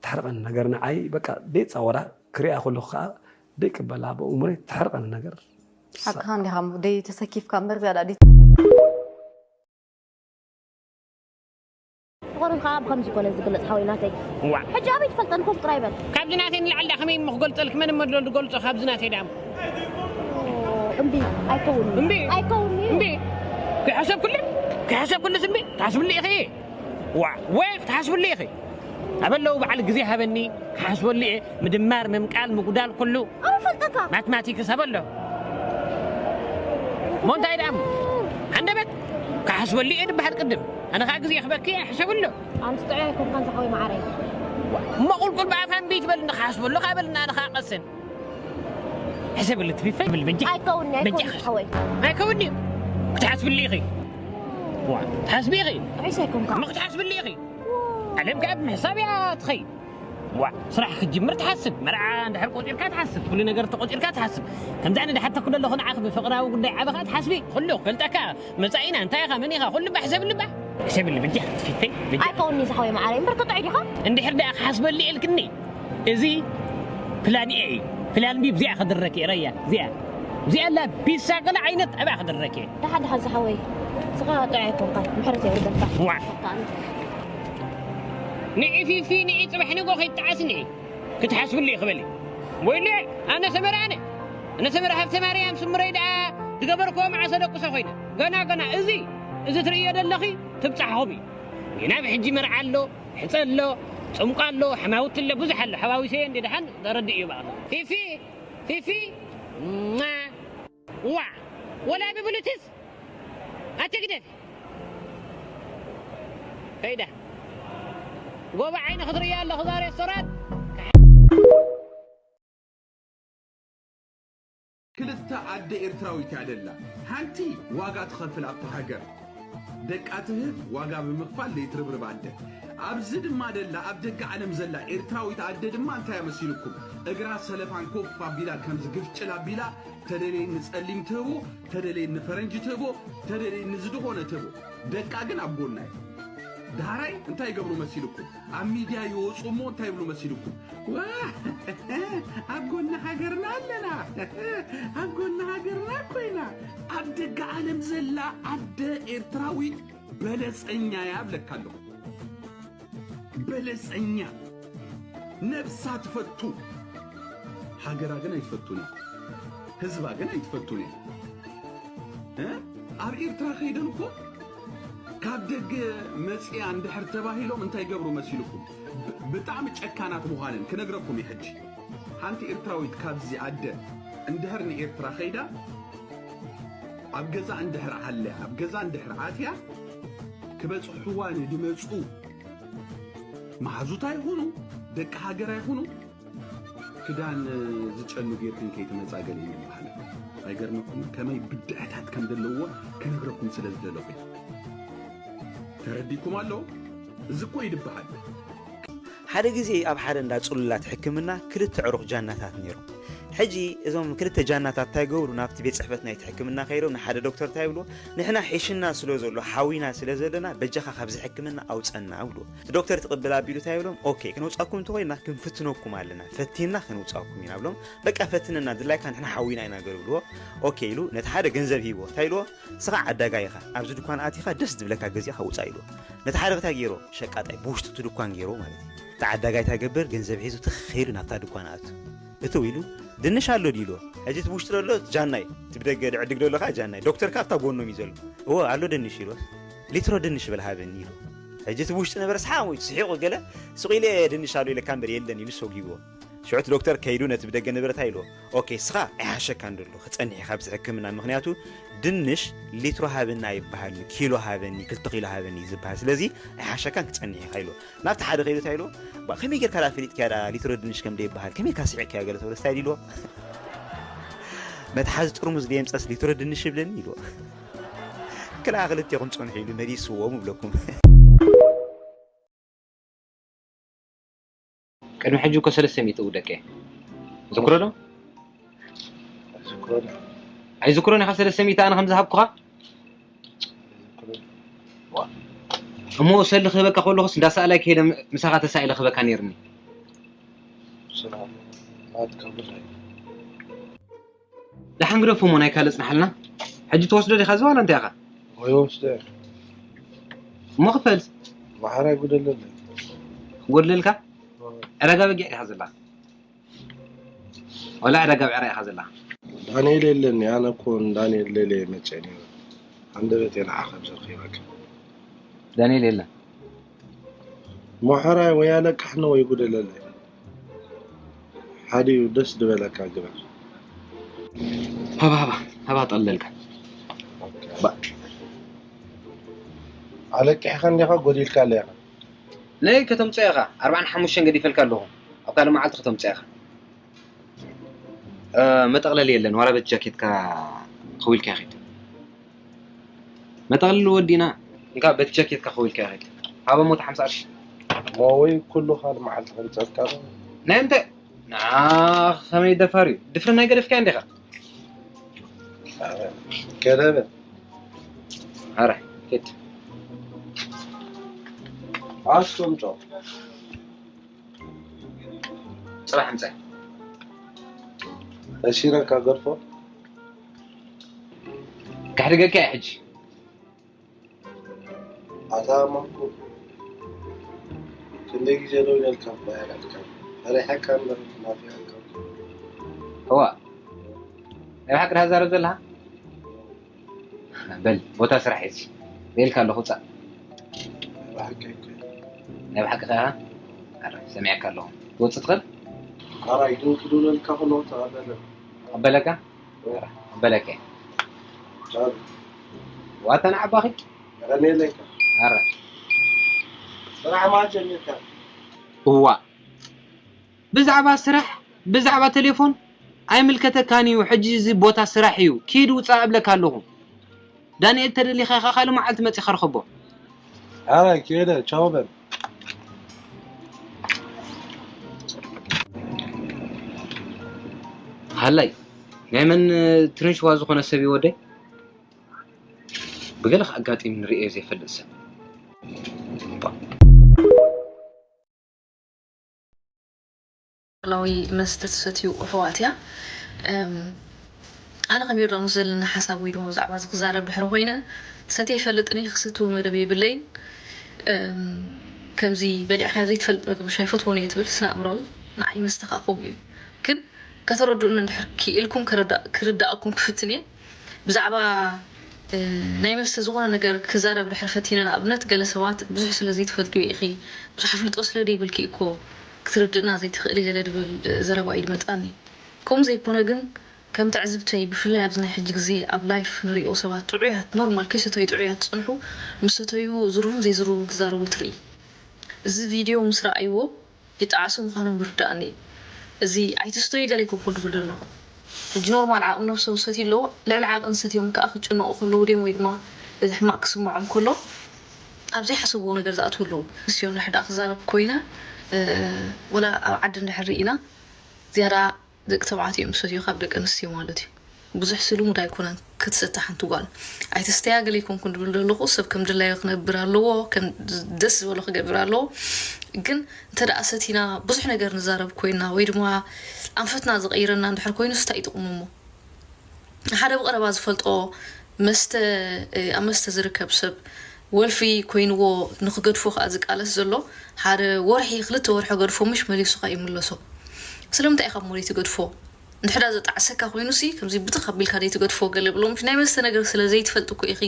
ተሕርቐኒ ነገር ንዓይ፣ በቃ፣ ደይጻወራ ክሪኣ ከለኹ ከኣ ደይቅበላ፣ ብእምሮይ ተሕርቐኒ ነገር። ሓቅኻ እንዲኻ እሞ፣ ደይ ተሰኪፍካ እምበር ዝያዳ ደይ ፍቕሪ ከዓ ብኸምዚ ኮነ ዝግለጽ ሓወይ ናተይ። ዋዕ። ሕጂ ኣበይ ትፈልጠኒ ኮፍ ጥራይ በል። ካብዚ ናተይ ንላዕሊ ዳ ከመይ እሞ ክገልጸልኪ፣ መን እሞ ድሎ ዝገልጾ ካብዚ ናተይ ዳ እሞ። ኦ፣ እምቢ፣ ኣይከውንን እዩ። እምቢ። ኣይከውንን እዩ። እምቢ። ከይሓሰብኩሉ፣ ከይሓሰብኩሉስ እምቢ፣ ትሓስብሉ ኢኺ። ዋዕ፣ ወይ ክትሓስብሉ ኢኺ። ኣበለው በዓል ግዜ ሃበኒ፣ ክሓስበሉ እየ። ምድማር፣ ምምቃል፣ ምጉዳል፣ ኩሉ ኣበፈልጠካ። ማትማቲክስ ኣበሎ። እሞ እንታይ ደኣ እሞ? ሃንደበት፣ ክሓስበሉ እየ ድበሃል ቅድም። ኣነ ኸዓ ግዜ ክበኪ እየ፣ ሕሰብሉ። ኣምስጥዑ ኣይኮንካን ዝሓወይ መዓረይ። እሞ ቁልቁል ብኣፋ እምቢ ትበል፣ ንክሓስበሉ ካብ በልና ንኻ ቀስን። ሕሰብሉ ትፊፈይ ብል በጃ። ኣይከውንኒ፣ ኣይከውንኒ በጃ። ሓወይ። ኣይከውንኒ። ክትሓስብሉ ኢኺ። ዋ፣ ትሓስቢ ኢኺ። ጥዑይ ኣይኮንካ። እሞ ክትሓስብሉ ኢኺ። ዓለም ከኣ ብምሕሳብ እያ ትኸይድ። ዋ፣ ስራሕ ክትጅምር ትሓስብ፣ መርዓ እንድሕር ቆጺርካ ትሓስብ፣ ኩሉ ነገር ተቆጺርካ ትሓስብ። ከምዚ ኣነ ድሓተኩ ዘለኹ ንዓኺ ብፍቕራዊ ጉዳይ ዓበኻ ትሓስቢ፣ ኩሉ ክፈልጠካ፣ መጻኢና እንታይ ኢኻ፣ መን ኢኻ፣ ኩሉ ባሕ ሰብ ልባ። ሰብ ልብጃ፣ ፊተይ፣ ብጃ። ኣይከውንኒ ዝሓወይ መዓረይ፣ እምበር ከጥዑይ ዲኻ? እንድሕር ደኣ ክሓስበሉ ኢልክኒ፣ እዚ ፕላን ኤ እዩ። ፕላን ቢ ብዚኣ ክድረክ እየ፣ ረያ፣ እዚኣ። እዚኣ ኣላ ፒሳ ገለ ዓይነት ኣብኣ ክድረክ እየ። ደሓን ደሓን ዝሓወይ፣ ስኻ ጥዑይ ኣይኮንካን፣ ምሕረት የውርደልካ። ዋ። ንዒ ፊፊ፣ ንዒ ጽባሕ ንጎ ከይትጠዓስኒ። ክትሓስብሉ እዩ ክበሊ። ወይለ፣ ኣነ ሰመረ ኣነ። ኣነ ሰመረ ሃብተ ማርያም ስምረይ ደኣ ዝገበርክዎ መዓሰ ደቁሰ ኮይነ። ገና፣ ገና፣ እዚ፣ እዚ ትርእዮ ዘለኺ ትብጻሕኹም እዩ። ጌና ብሕጂ መርዓ ኣሎ፣ ሕጸ ኣሎ፣ ጽምቋ ኣሎ፣ ሕማውቲ ኣሎ፣ ብዙሕ ኣሎ። ሓዋዊሰዮ እንደ ደሓን ዘረድእ እዩ በኣሉ። ፊፊ፣ ፊፊ፣ ማ፣ ዋ፣ ወላ ብብሉትስ፣ ኣትግደፍ። ከይዳ። ጎቦ ዓይኒ ክትርእያ ኣለኹ፣ እዛ ሬስቶራንት። ክልተ ኣደ ኤርትራዊት እያ ደላ። ሓንቲ ዋጋ ትኸፍል ኣብታ ሃገር። ደቃ ትህብ፣ ዋጋ ብምኽፋል ዘይትርብርብ ኣደ። ኣብዚ ድማ ደላ፣ ኣብ ደገ ዓለም ዘላ ኤርትራዊት ኣደ ድማ እንታይ እያ መሲልኩም? እግራ ሰለፋን ኮፍ ኣቢላ ከምዚ ግፍጭል ኣቢላ፣ ተደለየኒ ጸሊም ትህቦ፣ ተደለየኒ ፈረንጂ ትህቦ፣ ተደለየኒ ዝድኾነ ትህቦ። ደቃ ግን ኣብ ጎና እዩ። ዳሕራይ እንታይ ይገብሩ መሲልኩም? ኣብ ሚድያ ይወፁ እሞ እንታይ ይብሉ መሲልኩም? ዋ፣ ኣብ ጎኒ ሃገርና ኣለና፣ ኣብ ጎኒ ሃገርና እኮ ኢና። ኣብ ደገ ዓለም ዘላ ኣደ ኤርትራዊት በለፀኛ እያ እብለካ ኣለኹ። በለፀኛ፣ ነብሳ ትፈቱ፣ ሃገራ ግን ኣይትፈቱን እያ። ህዝባ ግን ኣይትፈቱን እያ። እ? ኣብ ኤርትራ ከይደን እኮ ካብ ደገ መጽያ እንድሕር ተባሂሎም እንታይ ይገብሩ መሲልኩም? ብ-፣ ብጣዕሚ ጨካናት ምዃነን ክነግረኩም እየ ሕጂ። ሓንቲ ኤርትራዊት ካብዚ ኣደ እንድሕር ንኤርትራ ከይዳ ኣብ ገዛ እንድሕር ዓልያ፣ ኣብ ገዛ እንድሕር ኣትያ ክበጽሕዋ ንድመጹ መሓዙታ ይኹኑ ደቂ ሃገራ ይኹኑ ክዳን ዝጨኑ ጌርክን ከይትመጻ ገለ ይበሃል። ኣይገርመኩምን? ከመይ ብድዐታት ከም ዘለውዎ ክነግረኩም ስለ ዝደለኹ እየ። ተረዲእኩም ኣሎ? እዚ እኮ እዩ ዝበሃል። ሓደ ግዜ ኣብ ሓደ እንዳ ጽሉላት ሕክምና ክልተ ዕሩኽ ጃናታት ነይሮም። ሕጂ እዞም ክልተ ጃናታት እንታይ ገብሩ? ናብቲ ቤት ጽሕፈት ናይቲ ሕክምና ከይዶም ንሓደ ዶክተር እንታይ ይብልዎ? ንሕና ሒሽና ስለ ዘሎ፣ ሓዊና ስለ ዘለና፣ በጃኻ ካብዚ ሕክምና ኣውጸና ይብልዎ። እቲ ዶክተር ትቕብል ኣቢሉ እንታይ ይብሎም? ኦኬ፣ ክነውጻኩም እንተኾይና ክንፍትነኩም ኣለና፣ ፈቲና ክንውጻኩም ኢና ብሎም። በቃ ፈትነና፣ ድላይካ ንሕና ሓዊና ኢና ገር ብልዎ። ኦኬ ኢሉ ነቲ ሓደ ገንዘብ ሂብዎ። እንታይ ኢልዎ? ንስኻ ዓዳጋይ ኢኻ፣ ኣብዚ ድኳን ኣቲኻ ደስ ዝብለካ ገዚእኻ ውጻእ ኢልዎ። ነቲ ሓደ እንታይ ገይሮ? ሸቃጣይ ብውሽጢ እቲ ድኳን ገይሮ ማለት እዩ። እቲ ዓዳጋይ እንታይ ገብር? ገንዘብ ሒዙ ትኽ ኢሉ ናብታ ድኳን ኣቱ። እትው ኢሉ ድንሽ ኣሎ ድዩ ኢልዎ። ሕጂ እቲ ብውሽጢ ዘሎ ጃናይ፣ እቲ ብደገ ድዕድግ ዘሎ ከኣ ጃናይ። ዶክተር ከኣ ኣብታ ጎኖም እዩ ዘሎ። እወ ኣሎ ድንሽ ኢልዎ። ሊትሮ ድንሽ በል ሃበኒ ኢሉ። ሕጂ እቲ ብውሽጢ ነበረ ሰሓቕ ወይ ስሒቑ ገለ ስቕ ኢለ ድንሽ ኣሎ ኢለካ እምበር የለን ኢሉ ሰጒግዎ። ሽዑ እቲ ዶክተር ከይዱ ነቲ ብደገ ነበረ እንታይ ኢልዎ? ኦኬ፣ እስኻ ኣይሓሸካን ደሎ ክጸንሕ ኢኻ ኣብዚ ሕክምና፣ ምኽንያቱ ድንሽ ሊትሮ ሃበኒ ኣይበሃልን፣ ኪሎ ሃበኒ፣ ክልተ ኪሎ ሃበኒ እዩ ዝበሃል። ስለዚ ኣይሓሸካን ክጸንሕ ኢኻ ኢልዎ። ናብቲ ሓደ ከይዱ እንታይ ኢልዎ? ባ፣ ከመይ ጌርካ ደኣ ፈሊጥካያ ደኣ ሊትሮ ድንሽ ከም ደይበሃል? ከመይ ኢልካ ስሒቕካዮ? ገለ ተብሎ እንታይ ኢልዎ? መትሓዚ ጥርሙዝ ደየምጸስ ሊትሮ ድንሽ ይብለኒ ኢልዎ። ክልኣ ክልቴኹም ጽንሑ ኢሉ መሊስዎም እብለኩም። ቅድሚ ሕጂ እኮ ሰለስተ ሚእቲ እው ደቀ። ዝክሮ ዶ? ዝክሮ ዶ? ኣይዝክሮን ኢኻ ሰለስተ ሚእቲ ኣነ ከም ዝሃብኩኻ? ዝክሮ ዶ? እሞ ሰሊ ክህበካ ከለኹስ እንዳ ሰኣላይ ከይደ ምሳኻ ተሳኢለ ክህበካ ነይርኒ። ሰላም ናትካ ጉዳይ። ደሓን ግደፎ እሞ ናይ ካልእ ጽናሓልና። ሕጂ ትወስዶ ዲኻ እዚ ዋላ እንታይ ኢኻ? ወይ ወስደ። እሞ ክፈል። ማሕራ ይጉደለለይ። ክጎድለልካ? እዎ። ዕዳጋ በጊዕ ዲኻ ዘላ? ዋላ ዕዳጋ ብዕራይ ኢኻ ዘላ? ዳንኤል የለኒ፣ ኣነ እኮ ንዳንኤል ደልየ መጸኒ። ሃንደበተይ ንዓኻ ምሰ ረኺበካ። ዳንኤል የለን። ሞሐራይ ወይ ኣለቅሕኒ ወይ ጉደለለይ። ሓዲኡ ደስ ዝበለካ ግበር። ሃባ ሃባ ሃባ ጠለልካ። ኣለቂሕካ እንዲኻ ጎዲልካ ኣለኻ። ነይ ከተምፅኦ ኢኻ። ኣርባዓን ሓሙሽተን ገዲፈልካ ኣለኹ። ኣብ ካልእ መዓልቲ ከተምፅኦ ኢኻ። እ፣ መጠቕለሊ የለን። ዋላ በቲ ጃኬትካ ከዊልካ ይኸይድ። መጠቕለሊ ወዲና እንካ በቲ ጃኬትካ ከዊልካ ይኸይድ። ሃበ ሞት ሓምሳ ቅርሺ። ሞወይ ኩሉ ካልእ መዓልቲ ከምፀልካ ዶ? ናይ ምንታይ ንዓ ከመይ ደፋር እዩ? ድፍረት ናይ ገደፍካዮ እንዲኻ። ገለበ ኣረ ኬድ ኣስቶም ጨው ፅባሕ ምፀ ተሲረካ ገርፎ ካሕድገካ እየ ሕጂ። ኣታ ማኩ ክንደይ ግዜ ደው ኢለልካ እባ ያላልካ ፈሪሐካ እምበር ናፊቐካ። እዋ ናይ ብሓቂ ድሃ ዛረብ ዘለኻ? በል ቦታ ስራሕ ሒዚ። ደልካ ኣለኹ ውፃእ። ብሓቂ እኮ እዩ። ናይ ብሓቂ ከ? ኣረ ሰሚዐካ ኣለኹ። ትወፅእ ትኽእል? ኣራይ ግን ክድውለልካ ከለኹ ተቐበለ። ኣበለካ? ኣረ ኣበለካ። ዳዊት ዋታ ንዓባኺ? ቀኒለካ። ኣረ ስራሕ ማለት ጀሚርካ። እዋ ብዛዕባ ስራሕ ብዛዕባ ቴሌፎን ኣይምልከተካን እዩ። ሕጂ እዚ ቦታ ስራሕ እዩ። ኪድ ውፃእ እብለካ ኣለኹ። ዳንኤል ተደሊኻ ኢኻ ካልእ መዓልቲ መፂኻ ርኸቦ። ኣራይ ከይደ ቻው በል። ሃላይ ናይ መን ትንሽዋ ዝኾነ ሰብ እዩ ወደይ? ብገለ ኣጋጢሚ ንርእዮ ዘይፈልጥ ሰብ። ባህላዊ መስተ ትሰትዩ ኣሕዋት እያ። ኣነ ከም ዮርዳኖስ ዘለና ሓሳብ ወይ ድማ ብዛዕባ እዚ ክዛረብ ድሕሪ ኮይነ ሰትየ ይፈልጥን እየ፣ ክስቲ እውን መደብ የብለይን። ከምዚ በሊዕካ ዘይትፈልጥ ምግቢ ሻይ ፈትዎ እየ ትብል ስነ ኣእምራዊ ንዓይ መስተ ከዓ ከምኡ እዩ። ግን ከተረድኡኒ እንድሕር ክኢልኩም ክርዳእኩም ክፍትን እየ። ብዛዕባ ናይ መስተ ዝኾነ ነገር ክዛረብ ድሕር ፈቲነ ንኣብነት ገለ ሰባት ብዙሕ ስለ ዘይትፈልጥዮ ኢኺ ብዙሕ ኣፍልጦ ስለ ደይብልኪ እኮ ክትርድእና ዘይትኽእሊ ገለ ድብል ዘረባ እዩ ድመጻኒ። ከምኡ ዘይኮነ ግን ከም ትዕዝብተይ ብፍላይ ኣብዚ ናይ ሕጂ ግዜ ኣብ life ንሪኦ ሰባት ጥዑያት normal ከይሰተዩ ጥዑያት ዝጸንሑ ምስ ሰተዩ ዝርሩን ዘይዝርሩን ክዛረቡ ትርኢ። እዚ ቪድዮ ምስ ረኣይዎ ይጠዓሱ ምዃኖም ይርድኣኒ እዩ። እዚ ኣይትስተዩ ገለ ኣይኮንኩን ዝብል ዘለኹ። ሕጂ ኖርማል ዓቕሚ ነብሶም ዝሰትዩ ኣለዎ፣ ልዕሊ ዓቕን ሰትዮም ከኣ ክጭነቑ ከለዉ ድዮም ወይ ድማ እዚ ሕማቕ ክስምዖም ከሎ ኣብ ዘይሓሰብዎ ነገር ዝኣትዉ ኣለዉ። ንስዮም ንሕዳ ክዛረብ ኮይነ ወላ ኣብ ዓዲ እንድሕር ርኢና ዝያዳ ደቂ ተባዕትዮ እዮም ዝሰትዩ ካብ ደቂ ኣንስትዮ ማለት እዩ። ብዙሕ ስልሙድ ኣይኮነን ክትሰቲ ሓንቲ ጓል። ኣይትስተያ ገለ ኣይኮንኩን ድብል ዘለኹ፣ ሰብ ከም ድላዩ ክነብር ኣለዎ፣ ከም ደስ ዝበሎ ክገብር ኣለዎ። ግን እንተ ደኣ ሰቲና ብዙሕ ነገር ንዛረብ ኮይና ወይ ድማ ኣንፈትና ዝቐይረና እንድሕር ኮይኑስ እንታይ እዩ ጥቕሙ እሞ? ሓደ ብቐረባ ዝፈልጦ መስተ ኣብ መስተ ዝርከብ ሰብ ወልፊ ኮይንዎ ንክገድፎ ከዓ ዝቃለስ ዘሎ ሓደ ወርሒ ክልተ ወርሒ ገድፎ ምሽ መሊሱ ከዓ ይምለሶ። ስለምንታይ ኢኻ እሞ ዘይትገድፎ? እንድሕዳ ዘጣዕሰካ ኮይኑ ሲ ከምዚ ብትኽ ኣቢልካ ዘይትገድፎ ገለ ብሎ ምሽ ናይ መስተ ነገር ስለ ዘይትፈልጥ እኮ ኢኺ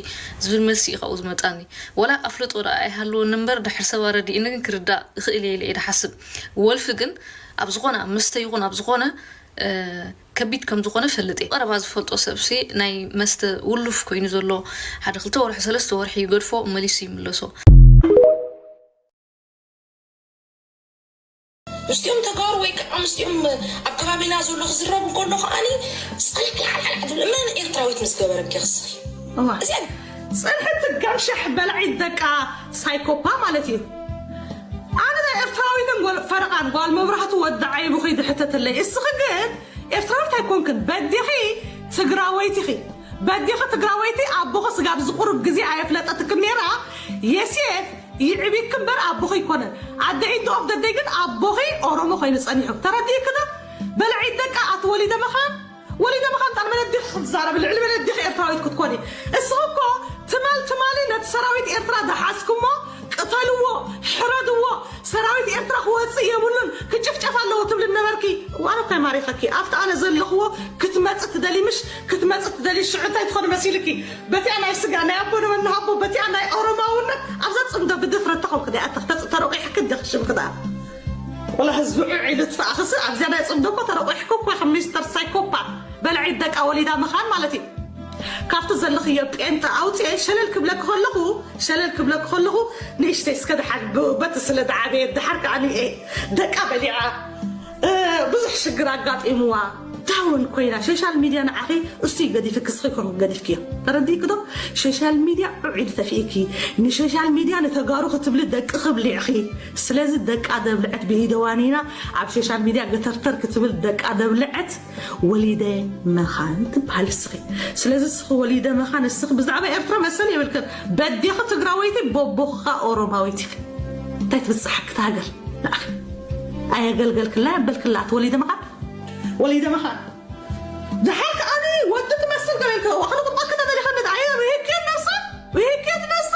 ዝብል መልሲ እዩ ካብኡ ዝመፃኒ። ወላ ኣፍልጦ ደኣ ኣይሃልወኒ እምበር ድሕር ሰብ ኣረዲእኒ ግን ክርዳእ እኽእል እየ ኢለ እየ ድሓስብ። ወልፊ ግን ኣብ ዝኾነ ኣብ መስተ ይኹን ኣብ ዝኾነ ከቢድ ከም ዝኾነ እፈልጥ እየ። ቀረባ ዝፈልጦ ሰብሲ ናይ መስተ ውሉፍ ኮይኑ ዘሎ ሓደ ክልተ ወርሒ ሰለስተ ወርሒ ይገድፎ መሊሱ ይምለሶ። ምስቲኦም ተጋሩ ወይ ከዓ ምስቲኦም ኣብ ከባቢና ዘሎ ክዝረብ እንከሎ ከዓኒ ፀለክ ሓልሓልሓ ትብል መን ኤርትራዊት ምስ ገበረኪ ክስኺ እዋ እዚኣን ፅንሕቲ ገምሸሕ በላዒት ደቃ ሳይኮፓ ማለት እዩ ኣነ ናይ ኤርትራዊትን ጎል ፈረቓን ጓል መብራህቱ ወዲ ዓይቡ ከይዲ ሕተተለይ እስኺ ግን ኤርትራዊት ኣይኮንክን በዲኺ ትግራወይቲ ኺ በዲኺ ትግራወይቲ ኣቦኺ ስጋብ ዝቁሩብ ግዜ ኣየፍለጠትክን ነይራ የሴፍ ይዕቢክ እምበር ኣቦኺ ኣይኮነን ኣደ ኢንድ ኦፍ ደደይ ግን ኣቦኺ ኦሮሞ ኮይኑ ጸኒሑ ተረዲእክዶ በልዒት ደቃ ኣቲ ወሊደ መኻን ወሊደ መኻን ጣል መለዲኺ ክትዛረቢ ልዕሊ መለዲኺ ኤርትራዊት ክትኮኒ እስኺ እኮ ትማል ትማሊ ነቲ ሰራዊት ኤርትራ ደሓስኩሞ ቅተልዎ፣ ሕረድዎ፣ ሰራዊት ኤርትራ ክወፅእ የብሉን፣ ክጭፍጨፍ ኣለዎ ትብሊ ነበርኪ። ዋላ እንታይ ማሪኸኪ? ኣብቲ ኣነ ዘለኽዎ ክትመፅእ ትደሊ ምሽ? ክትመፅእ ትደሊ ሽዑ እንታይ ትኾኒ መሲልኪ? በቲኣ ናይ ስጋ ናይ ኣቦ ንመን ንሃቦ፣ በቲኣ ናይ ኦሮማውነት ኣብዛ ፅምዶ ብድፍረት ተኾንክ ዲኣ ተኽተፅ ተረቂሕክ ዲኽ ሽምክ ደኣ። ወላ ህዝቢ ዑዕ ኢሉ ትፋእኽሲ ኣብዚኣ ናይ ፅምዶ እኮ ተረቂሕክ እኮ ኢኺ ሚስተር ሳይኮፓት። በላዒት ደቃ ወሊዳ ምኻን ማለት እዩ። ካብቲ ዘለኽዮ ጴንጠ ኣውፅኤ ሸለል ክብለክ ከለኹ፣ ሸለል ክብለክ ከለኹ ንእሽተይ እስከ ደሓር ብ-፣ በቲ ስለ ደዓበየት ደሓር ከዓኒ እየ ደቃ በሊዓ፣ እ፣ ብዙሕ ሽግር ኣጋጢምዋ ዳውን ኮይና ሶሻል ሚድያ ንዓኺ እሱ እዩ ገዲፍክ፣ እስኺ ኮንክ ገዲፍክዮ። ተረዲእክ ዶ? ሶሻል ሚድያ ዑዒድ ተፊእኪ፣ ንሶሻል ሚድያ ንተጋሩ ክትብሊ ደቂ ክብሊዕኺ። ስለዚ ደቃ ደብልዐት ብኢደዋኒና ኣብ ሶሻል ሚድያ ገተርተር ክትብል ደቃ ደብልዐት ወሊደ መኻን ትበሃል እስኺ። ስለዚ እስኺ ወሊደ መኻን እስኺ ብዛዕባ ኤርትራ መሰል የብልክን። በዴኺ ትግራወይቲ፣ ቦቦኻ ኦሮማዊት ኢኺ። እንታይ ትብጽሓኪ እታ ሃገር ንዓኺ? ኣየገልገልክላ የበልክላ እቲ ወሊደ መኻን። ወሊደ መኻን። ደሓር ከኣኒ ወዲ ትመስል ገለ ኢልካ፣ ዋኽሪ ቁርጣ ክተደሊኻ ንድዓየ ብሄኪ ነብሳ፣ ብሄኪ ነብሳ።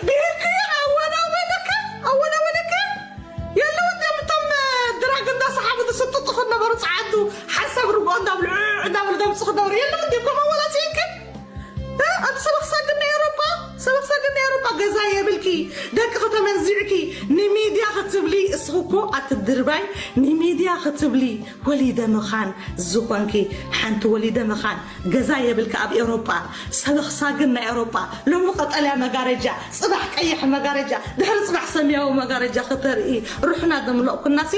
ብሄኪ ኣወናወነካ፣ ኣወናወነካ። የለውን ድዮም እቶም ድራግ እንዳሰሓቡ ዝስጥጡ ክነበሩ፣ ጸዓዱ ሓንሳብ ርግኦ እንዳብልዑ፣ እንዳበሉ ደምጽ ክነበሩ የለውን ድዮም? ከምኡ ወላ ሲኢንኪ? እ? ኣቲ ሰበኽ ሳግን ናይ ኤውሮጳ፣ ሰበኽ ሳግን ናይ ኤውሮጳ ገዛ የብልኪ፣ ደቂ ከተመንዚዕኪ፣ ንሚድያ ክትብሊ፣ እስኺ እኮ ኣቲ ድርባይ፣ ንሚድያ ክትብሊ ወሊደ ምኻን ዝኾንኪ፣ ሓንቲ ወሊደ ምኻን ገዛ የብልካ ኣብ ኤውሮጳ፣ ሰበኽ ሳግን ናይ ኤውሮጳ፣ ሎሚ ቀጠልያ መጋረጃ፣ ጽባሕ ቀይሕ መጋረጃ፣ ድሕሪ ጽባሕ ሰማያዊ መጋረጃ ከተርኢ ርሑና ደምለቕኩናሲ።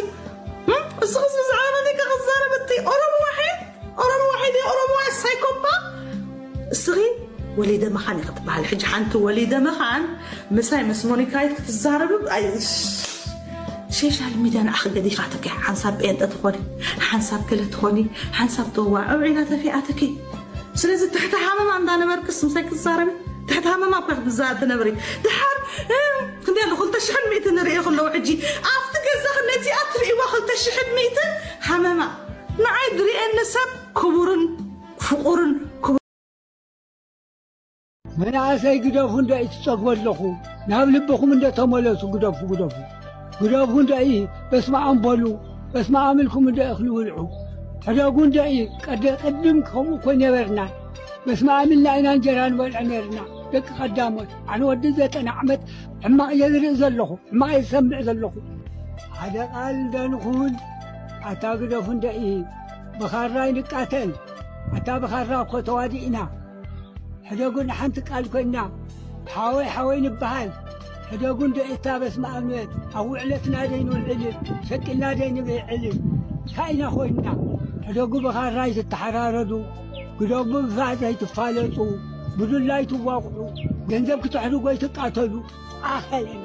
እም? እስኺስ ብዛዕባ መን ኢኻ ክዛረብ? እቲ ኦሮሞ ዋሒድ፣ ኦሮሞ ዋሒድ፣ ኦሮሞ ዋሒድ ሳይኮፓ። እስኺ ወሊደ መኻን ኢኺ ትበሃል። ሕጂ ሓንቲ ወሊደ መኻን ምሳይ ምስ ሞኒካይት ክትዛረብ፣ ኣይ፣ ሶሻል ሚድያ ንዓኺ ገዲፋትኪ። ሓንሳብ ጴንጠ ትኾኒ፣ ሓንሳብ ገለ ትኾኒ፣ ሓንሳብ ተዋዕዕ ኢላ ተፊኣትኪ። ስለዚ ትሕቲ ሃመማ እንዳነበርክስ ምሳይ ክትዛረቢ? ትሕቲ ሃመማ እኳ ክትዛረቢ ትነብሪ። ድሓር፣ እ፣ ክንደይ ኣሎ? ክልተ ሽሕን ሚእትን ንርኢ ከለዉ ሕጂ ኣብቲ ገዛኺ ነዚኣ ትርእይዋ ክልተ ሽሕን ሚእትን ሃመማ። ንዓይ ዝርእየኒ ሰብ ክቡርን ፍቑርን ክቡር። መናእሰይ ግደፉ እንዶ እዩ ትጸግቡ ኣለኹ። ናብ ልብኹም እንዶ ተመለሱ፣ ግደፉ፣ ግደፉ። ግደፉ እንዶ እዩ፣ በስመ ኣም በሉ፣ በስመ ኣም ኢልኩም እንዶ እኽሊ ብልዑ። ሕደጉ እንዶ እዩ፣ ቀደ-፣ ቅድም ከምኡ እኮ ነበርና። በስመ ኣም ኢልና ኢና እንጀራ ንበልዕ ነርና። ደቂ ቀዳሞት፣ ኣነ ወዲ ዘጠና ዓመት ሕማቕ እየ ዝርኢ ዘለኹ፣ ሕማቕ እየ ዝሰምዕ ዘለኹ። ሓደ ቃል እንዶ ንኹን፣ ኣታ ግደፉ እንዶ እዩ፣ ብኻራ ይንቃተል። ኣታ ብኻራ እኮ ተዋዲእና። ሕደጉ ንሓንቲ ቃል ኮይና፣ ሓወይ ሓወይ ንበሃል። ሕደጉ እንዶ እታ በስመ ኣብ ኣብ ውዕለትና ደይ ንውዕል፣ ሸቂልና ደይ ንብዕል። እንታይ ኢና ኮይንና? ሕደጉ ብኻራ ኣይትተሓራረዱ፣ ግደጉ ብፋእ ዘይትፋለጡ፣ ብዱላ ኣይትዋቕዑ፣ ገንዘብ ክትሕድጉ ኣይትቃተሉ። ኣኸለን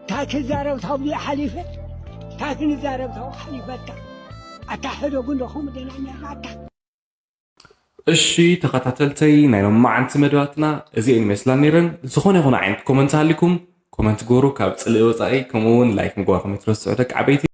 እንታይ ክዛረብ ታብኡ ሓሊፈ፣ እንታይ ክንዛረብ ታብኡ ሓሊፈካ። ኣታ ሕደጉ እንዶ ከምኡ ደና ነርና ኣታ። እሺ ተኸታተልተይ ናይ ሎማዓንቲ መደባትና እዚኤን ይመስላ ነይረን። ዝኾነ ይኹን ዓይነት ኮመንት ሃሊኩም ኮመንት ግበሩ፣ ካብ ጽልኢ ወጻኢ፣ ከምኡ እውን ላይክ ምግባርኩም ኣይትረስዑ ደቂ ዓበይቲ።